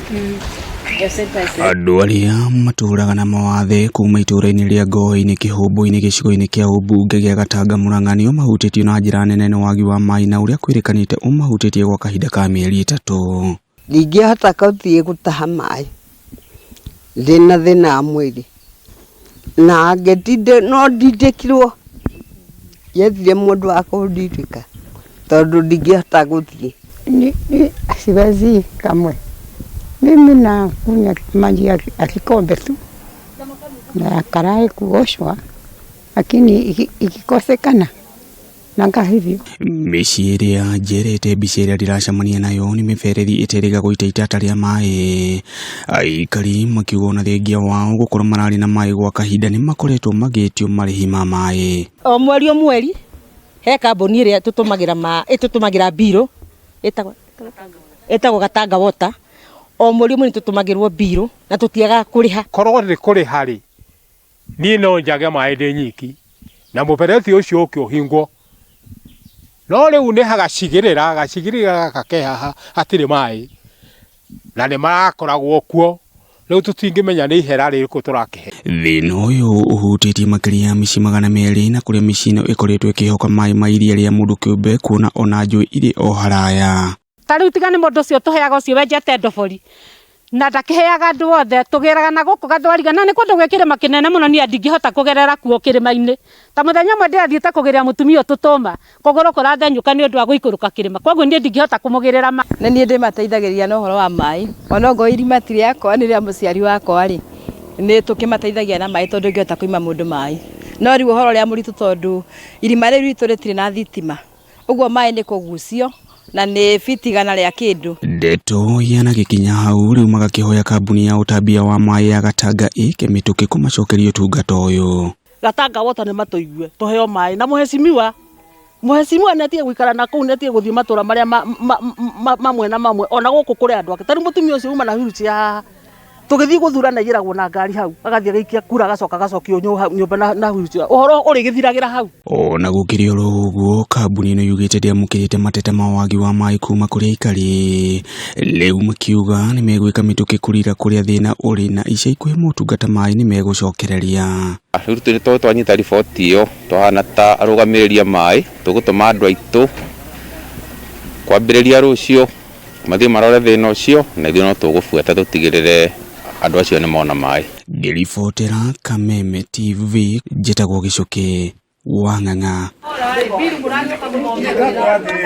Andũ arĩa matũraga na mawathe kuma itũra-inĩ rĩa Ngoĩ-inĩ Kĩhũmbũ-inĩ gĩcigo-inĩ kĩa ũmbunge gĩa Gatanga Murang'a nĩo mahutĩtio na njĩra nene nĩ wagi wa maĩ na ũrĩa kwĩrĩkanĩte ũmahutĩtie gwa kahinda ka mĩeri ĩtatũ. Ndingĩhota gũthiĩ gũtaha maĩ ndĩna thĩna wa mwĩrĩ na ngĩtinde no ndindĩkirwo nyethire mũndũ wa kũndindĩka tondũ ndingĩhota gũthiĩ. Siwezi kamwe. Mimi nakunywa maji ya kikombe tu na ya karai kuoshwa, lakini ikikosekana nakaa hivyo. Mĩciĩ ĩrĩa njerete mbica ĩrĩa ndĩracemania nayo nĩ mĩberethi ĩterĩga gũita itata rĩa maĩ. Aikari makiuga ona thengia wao gũkorwo mararĩ na maĩ gwa kahinda nĩ makoretwo magĩtio marĩhi ma maĩ. O mweri o mweri he kambuni ĩrĩa tũtũmagĩra ma ĩtũtũmagĩra mbirũ ĩtagwo ĩtagwo Gatanga Water. O mweri o mweri tũtũmagĩrwo mbirũ na tũtiagaga kũrĩha. Korwo nĩ kũrĩha rĩ, niĩ no njage maĩ ndĩ nyiki na mũberethi ũcio ũke ũhingwo. No rĩu nĩ hagacigĩrĩra, gacigĩrĩra gaka ke haha hatirĩ maĩ na nĩ marakoragwo kuo. Rĩu tũtingĩmenya nĩ ihera rĩrĩkũ tũrakĩhe. Thĩna ũyũ ũhutĩtie makĩria ya mĩciĩ 200 na kũrĩa mĩciĩ ĩno ĩkoretwo ĩkĩhoka maĩ ma iria rĩa mũndũ kĩũmbe kuona ona njũĩ irĩ o haraya. Ta rĩu tiga nĩ mũndũ ũcio ũtũheaga ũcio wenjete ndobori na ndakĩheaga andũ othe, tũgĩraga na gũkũ Gathwariga na nĩ kũndũ gwĩ kĩrĩma kĩnene mũno niĩ ndingĩhota kũgerera kuo kĩrĩma-inĩ. Ta mũthenya ũmwe ndĩrathiĩte kũgĩrĩra mũtumia ũyũ tũtũma kũgũrũ kũrathenyũka nĩ ũndũ wa gũikũrũka kĩrĩma koguo niĩ ndingĩhota kũmũgĩrĩra maĩ. Nĩ niĩ ndĩmateithagĩrĩria na ũhoro wa maĩ ona ongorwo irima ti rĩakwa nĩ rĩa mũciari wakwa rĩ, nĩ tũkĩmateithagia na maĩ tondũ ndũngĩhota kũima mũndũ maĩ. No rĩu ũhoro ũrĩa mũritũ tondũ irima rĩu ritũ rĩtirĩ na thitima, ũguo maĩ nĩ kũgucio na nĩ biti igana rĩa kĩndũ. Ndeto yanagĩkinya hau rĩu magakĩhoya kambuni ya ũtambia wa maĩ ya Gatanga ĩke mĩtũkĩ kũmacokeria ũtungata ũyũ. Gatanga Water nĩ matũigue tũheo maĩ na mũhecimiwa mũhecimiwa nĩ atige gũikara na kũu nĩ atige gũthiĩ matũra marĩa mamwe na mamwe ona gũkũ kũrĩ andũ ake. Ta rĩu mũtumia ũcio uma na wheelchair haha tũgĩthiĩ gũthurana aigĩragwo na ngari hau agathiĩ agaikia kura agacoka agacokio nyũmba na wheelchair. Ũhoro ũrĩgĩthiragĩra hau. Ona gũkĩrĩ oro ũguo kambuni ĩno yugĩte ndĩamũkĩrĩte mateta ma wagi wa maĩ kuma kũrĩ aikari. Rĩu makiuga nĩ megwĩka mĩtũkĩ kũrira kũrĩa thĩna ũrĩ na ica ikuhĩ motungata maĩ nĩ megũcokereria. Rĩu tondũ twanyita riboti ĩyo twahana ta arũgamĩrĩri a maĩ tũgũtũma andũ aitũ kwambĩrĩria rũciũ mathiĩ marore thĩna ũcio na ithuĩ no tũgũbuata tũtigĩrĩre andũ acio nĩ mona maĩ. Ngĩribotera Kameme TV njĩtagwo Gĩcũkĩ wa Ng'ang'a.